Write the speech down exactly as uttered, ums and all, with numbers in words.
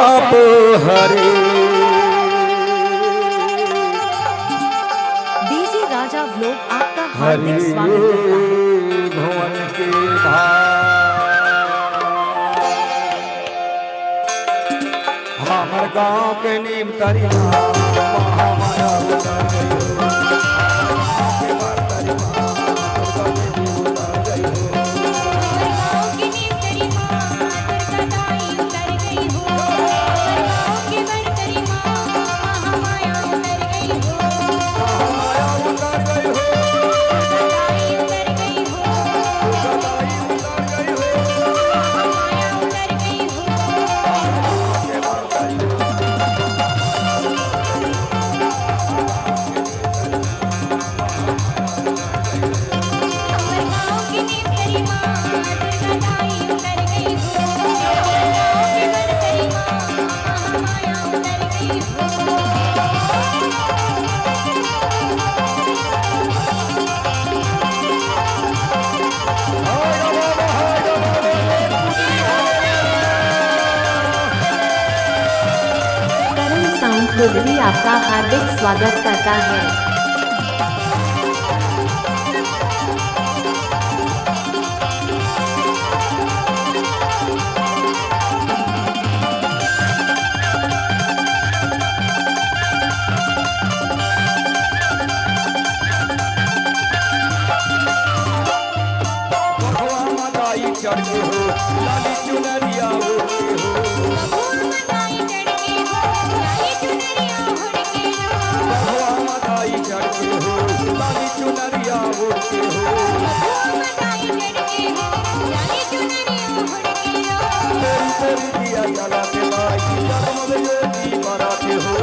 आप हरे डीजे राजा व्लॉग आपका हार्दिक हरि स्वागत करता है। भुवन के भार। हमर गांव के नीम तरी माँ, महामाया उतर गई हो। हमर गांव के नीम तरी माँ, दुर्गा देवी उतर गई हो। करण साउंड कुर्री आपका हार्दिक स्वागत करता है। बघवा मदाई चढ़ के हो, लाली चुनरिया ओढ़ के हो। बघवा मदाई चढ़ के हो, लाली चुनरिया ओढ़ के हो। तेरी तेरी दिया जला के लाई, जगमग ज्योति बरा के हो।